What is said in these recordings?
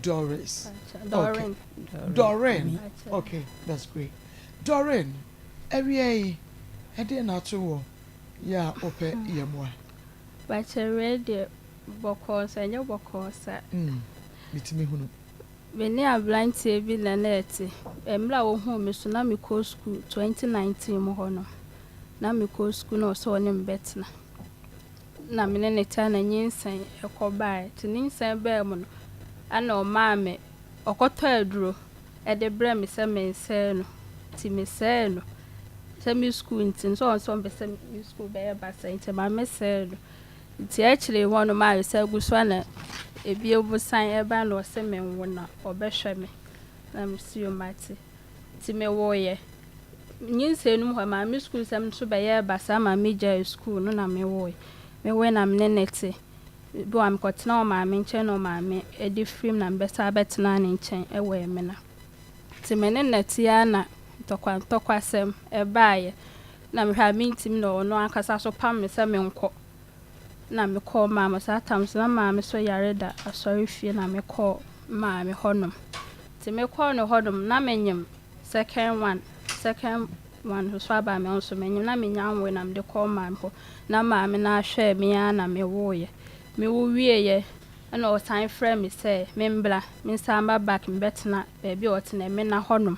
Doris. Doreen. Okay. Doreen. Okay, that's great. Doreen, awia yi, ɛdeɛ na ato wɔ yɛ a wopɛ yɛ mmoa? Bakyɛ deɛ bɔkɔɔ sɛ ɛnyɛ bɔkɔɔ sa. Metumi hunu. Me ne aberanteɛ bi na na ɛte. Mmerɛ a wohuu me so na mekɔ school 2019 mu hɔ no. Na mekɔ school na ɔsɛ ɔne me bɛtena. Na me ne ne tena na nyinsɛn ɛkɔ baeɛ. Nti nyinsɛn baa mu no, ɛna ɔmaa me ɔkɔtɔ aduro ɛde brɛ me sɛ mensɛe no. Nti mesɛe no. Sɛ me school nti nso ɔno nso ɔmpɛ sɛ me school bɛyɛ basa nti ma mesɛe no. Nti akyire hɔ no maa sɛ gu so ana ebi ebusan ɛba na ɔsɛ menwo na ɔbɛhwɛ me. Na mesi yo mate. Nti mewoeɛ. Nyinsɛn no mu hɔ maa me school sɛm nso bɛyɛ basa ma megyae school no na mewoe. Mewoe na me ne ne te. Bi wɔ mekɔtena ɔmaame nkyɛn na ɔmaame ɛde firim na mebɛsa abɛtena ne nkyɛn ɛwɔ Emena. Nti me ne ne te ara na ntɔkwa ntɔkwasɛm ɛbaeɛ. Na mehwɛ a mentimi na ɔno ankasa so pam me sɛ menkɔ. Na mekɔɔ maame saa tam so na maame so yare da asɔre fie na mekɔɔ maame hɔnom. Nti mekɔɔ ne hɔnom na menyim second one, second one nso aba me nso menyim na menya nwoe na mede kɔɔ maame hɔ. Na maame no ahwɛ me ara na mewoeɛ. Mewo wieeɛ ɛna ɔsan frɛ me sɛ membra mensan ba back mebɛtena baabi a ɔtena Emena hɔnom.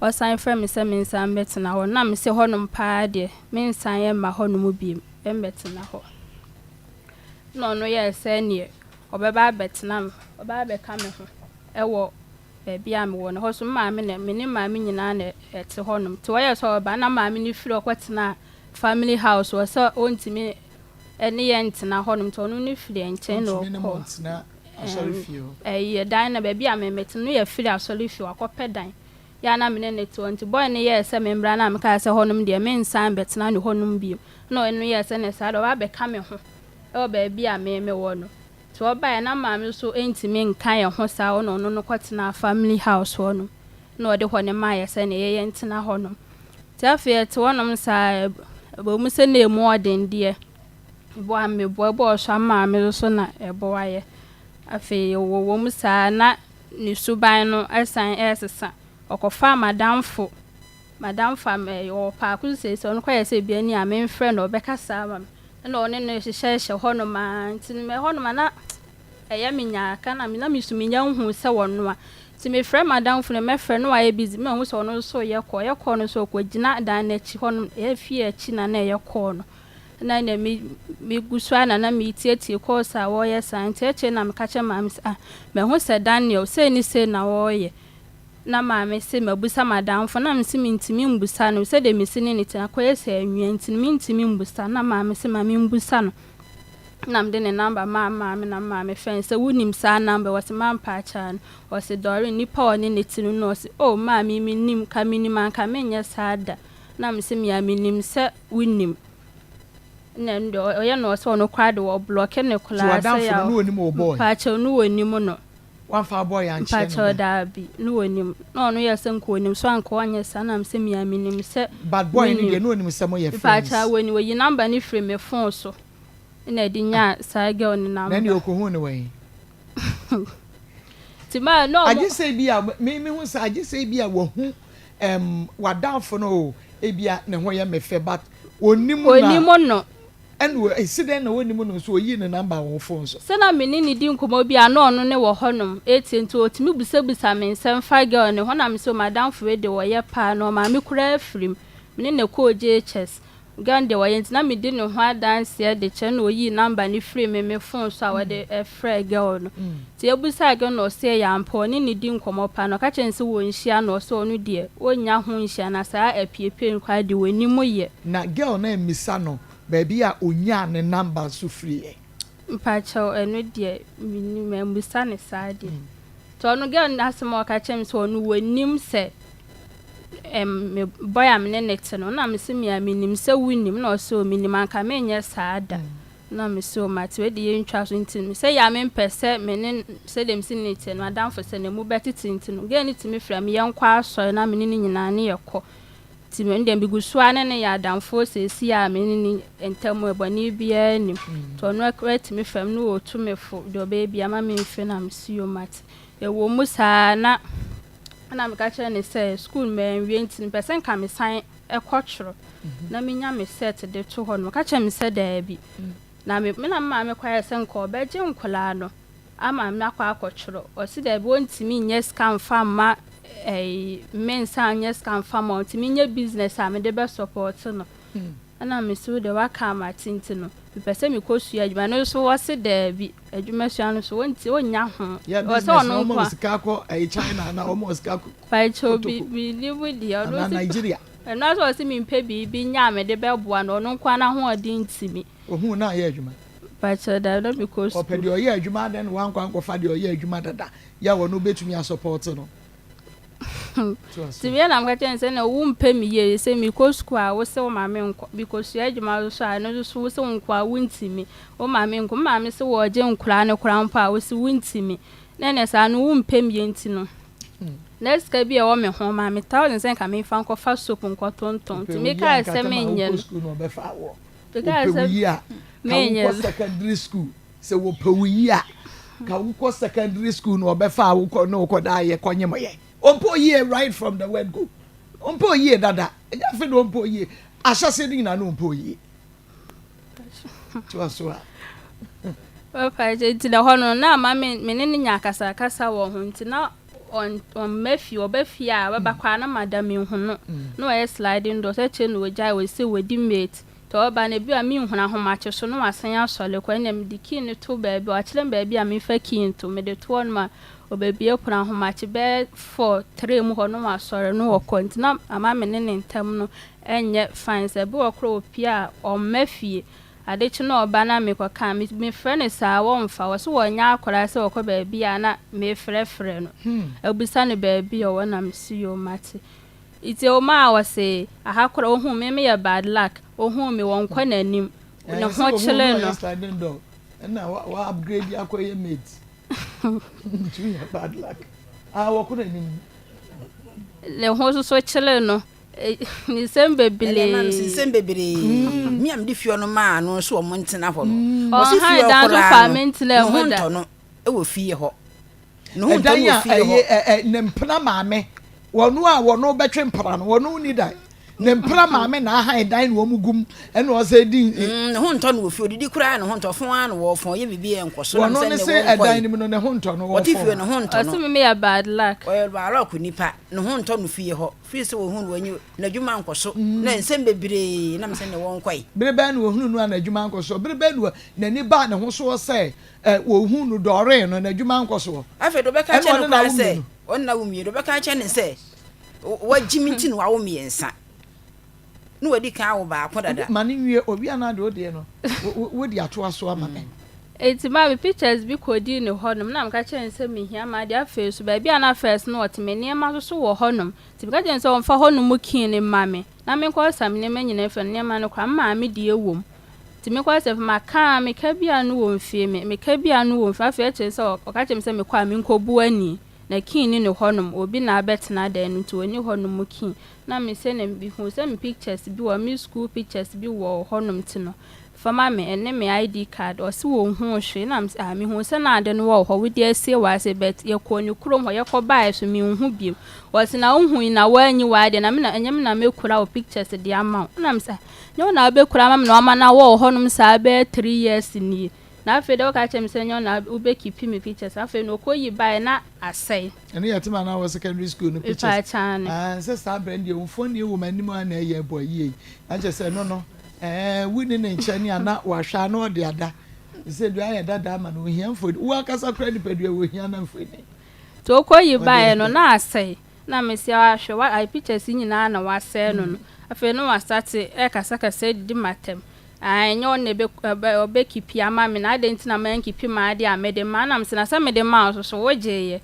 Ɔsan frɛ me sɛ mensan bɛtena hɔ na mese hɔnom paa deɛ mensan mma hɔnom bio ɛmbɛtena hɔ. Na ɔno yɛɛ sɛ neɛ ɔbɛba abɛtena me ɔbɛba abɛka me ho ɛwɔ baabi a mewɔ no hɔ so maame na me ne maame nyinaa na ɛte hɔnom. Nti ɔyɛɛ sɛ ɔba na maame no firi ɔkɔtena family house wɔ sɛ ɔntumi ɛne yɛn ntena hɔnom nti ɔno ne firi nkyɛn na Ɔntumi ne mo ɔkɔ. ntena asɔre fie hɔ. Ɛyɛ dan na baabi a memete no yɛ firi asɔre fie wakɔpɛ dan. Yɛ na me ne ne te hɔ nti boy no yɛɛ sɛ membra na mekaa sɛ hɔnom deɛ mensan bɛtena ne hɔnom bio. Na ɔno yɛɛ sɛ ne saa deɛ ɔba abɛka me ho ɛwɔ baabi a me mewɔ no. Nti ɔbaeɛ na maame nso ntumi nka yɛn ho saa ɔna ɔno no kɔtena family house hɔ nom. Na ɔde hɔ ne maa yɛ sɛ ne yɛyɛ ntena hɔnom. Nti afei ɛte hɔnom saa ɛwɔ mu sɛ na emu ɔden deɛ boa meboa ɛbɔɔ so ama maame nso na ɛboa yɛ. Afei wɔwɔ mu saa na ne suban no ɛsan ɛresesa. Ɔkɔfaa madamfo madamfo a ɔwɔ paako so sɛ ɔno kɔyɛ sɛ bia ni a memfrɛ no ɔbɛkasa ama me. Ɛna ɔne no hyehyɛhyɛ hɔnom a nti ɛhɔnom a na ɛyɛ me nyaaka na me na me so menya nhu sɛ wɔno a. Nti mefrɛ madamfo no mɛfrɛ no wayɛ busy mahu sɛ ɔno nso yɛ call. Ɔyɛ call no nso ɔkɔgyina dan n'akyi hɔnom ɛyɛ fie akyi na na ɛyɛ call no. Na na me megu so a na na metietie calls a wɔreyɛ saa nti akyire na meka kyerɛ maame sɛ ah mahu sɛ Daniel sei ne sei na wɔreyɛ. Na maame se mabusa madamfo na mese mentumi mbusa no sɛdeɛ mesi ne ne te akɔyɛ sɛ anwia nti no mentumi mbusa na maame se ma membusa no. Na mede ne number maa maame na maame frɛ no sɛ wonim saa number wɔse mampa akyerɛ no ɔse Doreen nipa a ɔne ne te no na ɔse oh maame menim ka menim anka menyɛ saa da. Na mese mea menim sɛ wonim. Na ɛno deɛ ɔyɛ no ɔsɛ ɔno koraa de wɔ block ne Nti koraa sɛ w'adamfo no yɛ ne onim wɔ boy. mpakyɛw no wɔ nim no. Wamfa boy ankyerɛ no Mpakyɛw da. daabi ne wɔ nim. Na ɔno yɛ sɛ nka onim so anka ɔnyɛ saa na mesɛ mea menim sɛ But boy no wonim. deɛ ne onim sɛ moyɛ friends. Mpakyɛw wɔni wɔyi number no firi me phone so. Ɛna ɛde nyaa saa girl no Na number. ɛne okohu ne wɛn. Nti maa na ɔmo Agye sɛ bi a me me hu sɛ agye sɛ bi a wahu w'adamfo no o ebi a ne ho yɛ me fɛ but onim na onim no. Ɛna esi dɛn na onim no nso oyi ne number wɔ phone so. Sɛ na me ne ne di nkɔmmɔ bi a na ɔno ne wɔ hɔnom etie nti otumi busabusa me nsɛm fa girl ne ho na me sɛ madamfo wei de wɔyɛ paa na ɔmaame koraa afiri mu. Me ne ne kɔɔ JHS. Girl no deɛ wɔyɛ nti na medi ne ho adanseɛ de kyerɛ na oyii number no firi me me phone so a wɔde ɛfrɛ girl no. Nti ebusaa girl no ɔsɛ ɛyɛ ampa ɔne ne di nkɔmmɔ paa na ɔka kyerɛ no sɛ wɔnhyia no ɔsɛ ɔno deɛ ɔnnya ho nhyia na saa apiepie no koraa deɛ wɔnim yɛ. Na girl no mmisa no baabi a onyaa ne number nso firi yɛ. Mpakyɛw ɛno deɛ menim mambusa ne saa deɛ. Nti ɔno girl no asɛm a ɔka kyerɛ me sɛ ɔno wɔnim sɛ me boy a me ne ne te no na mese me a menim sɛ wonim na ɔsɛ o menim anka menyɛ saa da. Na mese o mate wei de yɛntwa so nti no sɛ yɛ a mempɛ sɛ me ne sɛdeɛ mesi ne te no adamfo sɛ ne mu bɛtete nti no girl no tumi frɛ me yɛnkɔ asɔre na me ne no nyinaa ne yɛkɔ. Nti me deɛ megu so ara ne no yɛ adamfoɔ seesei a me ne no ntam bɔne biara nnim. Nti ɔno koraa tumi frɛ me na ɔtu me fo deɛ ɔbɛyɛ biara ma memfiri na mese yoo mate. Ɛwɔ mu saa na na meka kyerɛ no sɛ sukuu no manwie nti mepɛ sɛ nka mesan kɔtwerɛ na menya me set de to hɔ no. Ɔka kyerɛɛ me sɛ daabi. Na me me na me maame kɔyɛɛ sɛ nka ɔbɛgye nkwadaa no ama me akɔ akɔtwerɛ. Ɔse daabi ɔntumi nyɛ sika mfa mma ɛyi me nsa nyɛ sika mfa mma nti menyɛ business a mede bɛ support no. Ɛna mese wo deɛ waka a mate nti no mepɛ sɛ mekɔ sua adwuma. Ɛno nso ɔse daabi adwuma sua no so ɔnti ɔnnya ho. Yɛ Ɔsɛ business na ɔno wɔma nko wo a. sika akɔ ɛyi China anaa wɔma wo sika akɔ Pakyɛw Kotoko bi mennim deɛ ɔno anaa se Nigeria. ɛno ara sɛ ɔse mempɛ biribi nyɛ a mede bɛboa no ɔno nko ara n'ahoɔden ntumi. Ohuu na ayɛ adwuma. Pakyɛw daabi na mekɔ Ɔpɛ sukuu. deɛ ɔyɛ adwuma adɛn na wankɔ ankɔfa deɛ ɔyɛ adwuma dada yɛ a ɔno bɛtumi asɔpɔte no. Toa Nti so. me na meka kyerɛ no sɛ na wo mpɛ me yie sɛ mekɔ sukuu a wose wo maame nkɔ mekɔsua adwuma nso a ɛno nso so wose wo nkoa wontimi wo maame nkɔ me maame se wɔregye nkoraa no koraa mpo a wose wontimi na ɛnɛ saa no wo mpɛ me yie nti no na sika bi a ɛwɔ me ho maa me thousand sɛ nka memfa nkɔfa soap nkɔtontɔn Ɔpɛ nti wo yie mekaa a nka sɛ tɛm a menyɛ wokɔ no sukuu no ɔbɛfa woɔ. mekaa Wɔpɛ wo sɛ yie a ka menyɛ wokɔ no secondary school sɛ wɔpɛ wo yie a ka wokɔ secondary school no ɔbɛfa a wokɔ ne wokɔ da ayɛ kɔnyem yɛ. Ɔmpɛ wo yie right from the word go. Ɔmpɛ wo yie dada. Ɛnyɛ afei na ɔmpɛ wo yie. Ahyɛse no nyinaa na ɔmpɛ wo yie. Toa so a. Papa nti na hɔ no na ama me me ne no nya akasakasa wɔ ho nti na ɔmma fie ɔba fie a ɔbɛba koraa na mada menhu no na ɔyɛ sliding door sɛ kyerɛ na ɔgyae wɔ sɛ wɔdi mate nti ɔba no ebi a menhunu ahomakye so na wasan asɔre kɔ ɛnna mede key no to baabi ɔkyerɛ me baabi a memfa key nto mede to hɔ nom a ɔbɛbie pono ahomakye bɛyɛ 4 3 mu hɔ na wasɔre na ɔkɔ nti na ama me ne ne ntam no ɛnyɛ fine sɛ ebi wɔ koraa opie a ɔmma fie Ade kye na ɔba na mekɔka a, mefrɛ no saa a, wɔmfa. Wɔse wɔnyɛ akwadaa sɛ ɔkɔ baabi a na mefrɛfrɛ no abisa no baabi a ɔwɔ na mese yoo mate. Nti ɛwom a ɔse aha koraa ohuu me, meyɛ bad luck, ohuu me wɔnkɔ n'anim, ne ho Ɛsɛ ohuu kyere na no. ɔyɛ sliding door ɛna wa upgrade akɔyɛ mate nti wonya bad luck ah wɔkɔ n'anim. Ne ho nso so kyere no. Nsɛm Ɛnna ɛma no bebree. nsɛm bebree. Me a mede fie no maa no sɛ wɔn ntena hɔ no. Wɔsi Ɔhan fie hɔ dan so koraa faa no, me ntena ne ho mu da. ntɔ no wɔ fie hɔ. Ne ho ntɔ Ɛdan no wɔ a fie hɔ. ɛyɛ ɛ ɛ ne mpena maame wɔn a wɔn bɛtwe mpena no wɔn ni dan ne mpena maame na ahan dan na wɔn gum ɛna ɔsɛ di. Ne ho ntɔ no wɔ fie odidi koraa ne ho ntɔ fon ara na wɔfɔn yɛ biribi yɛ nkɔ so. Wɔn ne se ɛdan no mu no ne ho ntɔ no wɔfɔn. Ɔte fie ne ho ntɔ no. Ɔse me meyɛ bad luck. Ɔyɛ bad luck nipa ne ho ntɔ no fie hɔ. Firi sɛ wɔhunu no wɔnyi n'adwuma nkɔ so na nsɛm bebree nam sɛ ne wɔnkɔe. Bere bɛn na wɔhunu no a n'adwuma nkɔ soɔ? Bere bɛn na n'ani baa ne ho soɔ sɛ wɔhu no dɔree no n'adwuma nkɔ soɔ? Afei de wɔbɛka Ɛna akyerɛ ɔne no no koraa awo sɛ mmienu. ɔne no awo mmienu. Wɔbɛka akyerɛ no sɛ wagye me nti na wawo mmiɛnsa. Na wadi kan awo baako dada. Ma no nwie, owie a na de wo deɛ no wode atoa so ama me. Enti maa me pictures bi kɔdii ne hɔnom na meka kyerɛɛ no sɛ mehia m'adeɛ. Afei nso baabi a na first no ɔte me nneɛma nso so wɔ hɔnom. Nti meka kyerɛɛ no sɛ ɔmfa hɔnom key no mma me na menkɔsesa me nneɛma nyinaa mfiri hɔ. Nneɛma no koraa me maame deɛ wɔ mu. Nti mekɔsesa firi maka a meka bi a no wɔ mfie me meka bi a no wɔ mfie. Afei akyire sɛ ɔka kyerɛɛ me sɛ mekɔ a menkɔbu ani na key no nni hɔnom obi na abɛtena dan no nti ɔnni hɔnom key. Na me sɛ na mehuu sɛ me pictures bi wɔ me school pictures bi wɔ hɔnom nti no fa ma me ɛne me ID card ɔse ɔnhuu hwee na mese ah mehuu sɛ na ade no wɔ hɔ wode asie w'ase but yɛkɔɔ ne kurom hɔ yɛkɔ baeɛ so menhu biom ɔse na wohui na woanyi w'adeɛ na me na ɛnyɛ me na mɛkura wo pictures de ama wo na mese ah nyɛ wo na wobɛkura ama me na wama no awɔ wɔ hɔnom saa bɛyɛ 3 years nie na afei deɛ woka kyerɛ me sɛ nyɛ wo na wobɛkeep me pictures afei na ɔkɔyi baeɛ na asɛe. Ɛno yɛ tema na wɔ secondary school no pictures. Mepa Ah, sɛ saa berɛ no deɛ wo mfoni wɔ m'anim a na ɛyɛ bɔ yie yi. Na kyerɛ sɛ ɛno no, ɛɛ wonni ne nkyɛn a na wahwɛ a na ɔde ada. Sɛ dua ayɛ dada ama no, ohia mfoni. Wo ankasa koraa nipadua wɔ hia na mfoni. Nti ɔkɔyi Ɔde baeɛ no na asɛe na mesi ahwɛ wa ayi pictures yi nyinaa na wasɛe no. Afei na wasate ɛkasakasa didi m'atɛm. Ah, ɛnyɛ ɔno na ɛbɛ ɛbɛ ɔbɛkeep ama me na adɛn nti na mankeep m'adeɛ a mede ma na mesɛ na sɛ mede maa wo so so wogyeeɛ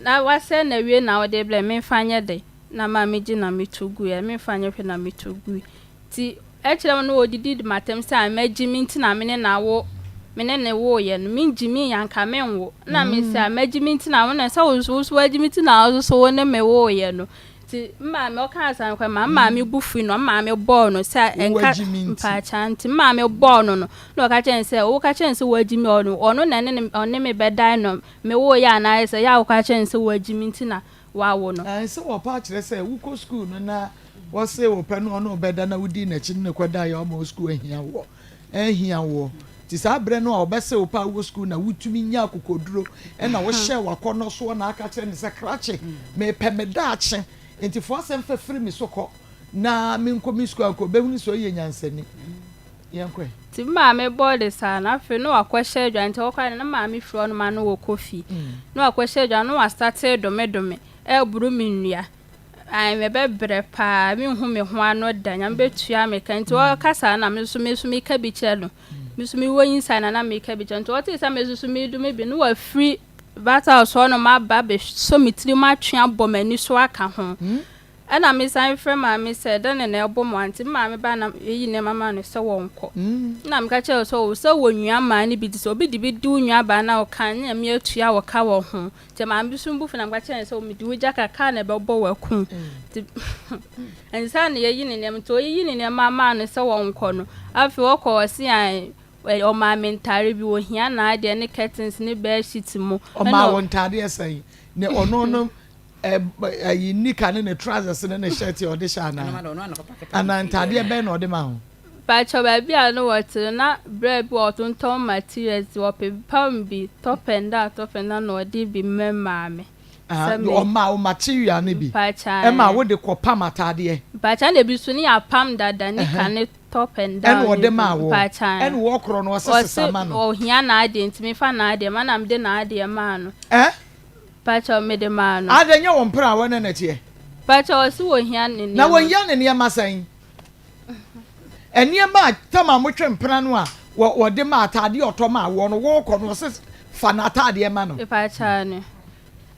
na wasɛe na awie na wode brɛ me memfa nyɛ dɛn na ma megye na meto guiɛ memfa nyɛ hwɛ na meto gui nti ɛkyerɛ mu no wɔdidi m'atɛm sɛ a magye me nti na me ne na wo me ne ne woyɛ no mengye me yanka menwo na mesɛ a magye me nti na wo na sɛ wo so wo so wagye me nti na wo so wo ne me woyɛ no. Nti me maame ɔkaa saa no koraa ma me maame bo fui no me maame bɔɔ no sɛ ɛnka mpaakyɛw nti me maame bɔɔ no no na ɔka kyerɛ no sɛ woka kyerɛ no sɛ wagyi me ɔno ɔno na ɛne ne ɔne me bɛdae no mewoo yɛ anaa sɛ yɛ a woka kyerɛ no sɛ wagyi me nti na wawo no. Ɛɛ sɛ wɔpa akyerɛ sɛ wokɔ sukuu no na wɔse wopɛ no ɔne wo bɛda na wodii n'akyi ne no kɔdaeɛ a ɔma wo sukuu ahia woɔ. Ahia woɔ. Nti saa berɛ no a ɔbɛse wo pɛ a wowɔ sukuu na wotumi nya akokoduro na wohyɛɛ w'akɔnnɔ soɔ na aka kyerɛ no sɛ krakye mepɛ me daakye nti fa w'asɛm fa firi me so kɔ na menkɔ me sukuu a nka ɔbɛhunu sɛ ɔyɛ nyansani. Yɛnkɔ ɛ. Nti me maame bɔɔ de saa no afei na wakɔhyɛ adwa nti ɔkɔ a na maame firi hɔ nom a na wɔkɔ fie na wakɔhyɛ adwa no na wastate domedome ɛreboro me nnua. Ae mebɛbrɛ paa, menhu me ho ano da, Nyame bɛtua me ka. Nti ɔka saa na me nso me nso meka bi kyerɛ no. Me nso mewɔ inside na na meka bi kyerɛ no. Nti ɔtee sɛ me nso so medome bi no wafiri Battle House hɔ nom aba abɛsɔ me tirim atwe abɔ m'ani so aka ho. Ɛna mesan frɛ maame sɛ dɛn na ɛbɔ mu a, nti me maame baa na yɛyi nneɛma maa no sɛ wɔnkɔ. Ɛna meka kyerɛɛ no sɛ o sɛ wɔ nua maa no bi nti sɛ obi de bi di wo nua baa na woka a na Nyame atua wo ka wɔ ho. Nti maame bi so bo fu na meka kyerɛɛ no sɛ mede wo gya kakra na ɛbɛbɔ w'akum. Nti ansa na yɛyi ne nneɛma nti ɔyiyi ne nneɛma maa no sɛ wɔnkɔ no afei ɔkɔ ɔse ae ɔmaa me ntaare bi ohia n'adeɛ ne curtains ne bed sheet mu. Ɔmaa wo ntaadeɛ sɛn? Ne ɔno no ayi nika ne ne trousers ne ne shirt a ɔde hyɛ anaa? Anaa ntaadeɛ bɛn na ɔde maa wo? Mpakyɛw baabi a na wɔte no na bra bi wɔ hɔ ɔtontɔn materials ɔpempam bi top and down top and down na ɔde bi mɛmaa me sɛ me. Ɔmaa wo material no bi ɛma wode kɔ pam ataadeɛ. Mpakyɛw ɛna ebi nso ne yɛapam dada nika ne top and down ɛna ɔde maa wo ɛna wɔkorɔ no ɔse sesa ma no. Ɔse ɔhia n'adeɛ nti mefa n'adeɛ ma na mede n'adeɛ maa no. Ɛ? Mpakyɛw mede maa no. Adɛn nyɛ wo mpena a wɔne no teɛ? Mpakyɛw ɔse wɔhia ne nneɛma. Na wɔhia ne nneɛma sɛn? Nneɛma a tam a motwe mpena no a wɔde ma ataadeɛ a ɔtɔ maa woɔ no worekɔ no ɔse fa n'ataadeɛ ma no. Mepakyɛw no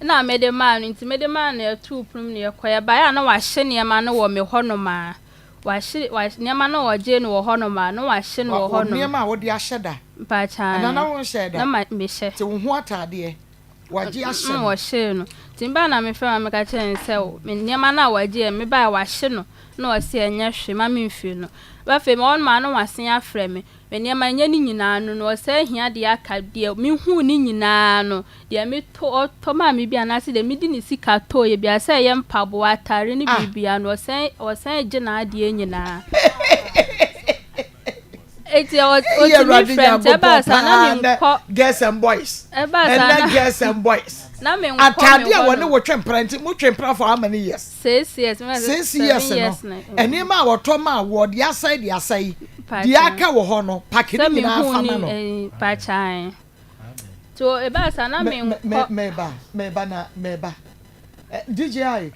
na mede maa no nti mede maa no yɛtoo pono mu na yɛkɔ yɛbaeɛ a na wahye nneɛma no wɔ me hɔnom a wahye wahye nneɛma no a ɔgyee no wɔ hɔnom a na wahye no wɔ hɔnom. Nneɛma a wode ahyɛ da Mepakyɛw anaa na wonhyɛɛ da na ma mehyɛ. Te wo ho ataadeɛ Wagye ahyɛ no. Wɔhyee no. Nti mebae na mefrɛɛ maame meka kyerɛɛ no sɛ me nneɛma no a wagye ɛ, mebae a wahye no. Na ɔse ɛnyɛ hwee, mma memfiri no. Afei mewɔ hɔ nom a na wasen afrɛ me. Me nneɛma ɛnyɛ ne nyinaa no no, ɔsan hia deɛ aka, deɛ mehuu ne nyinaa no, deɛ metɔ, ɔtɔ maa me bi anaasɛ deɛ mede ne sika tɔeɛ biara, sɛ ɛyɛ mpaboa, atare ne biribiara no, ɔsan, ɔsan gye n'adeɛ nyinaa. Eti ɔtumi frɛ nti ɛbaa saa na mi nkɔ. Girls and boys. Ɛbaa saa na girls and boys. Na mi nkɔ mi hɔ no. Ataade a wɔne wɔ twɛ mpra nti mo twɛ mpra for how many years? Six years. Six years no. Nneɛma a wɔtɔ ma wɔ de asɛe de asɛe. Deɛ aka wɔ hɔ no paki ne nyinaa fa ma no. Pakyan. So ɛbaa saa na mi nkɔ. Mɛba mɛba na mɛba. DJI.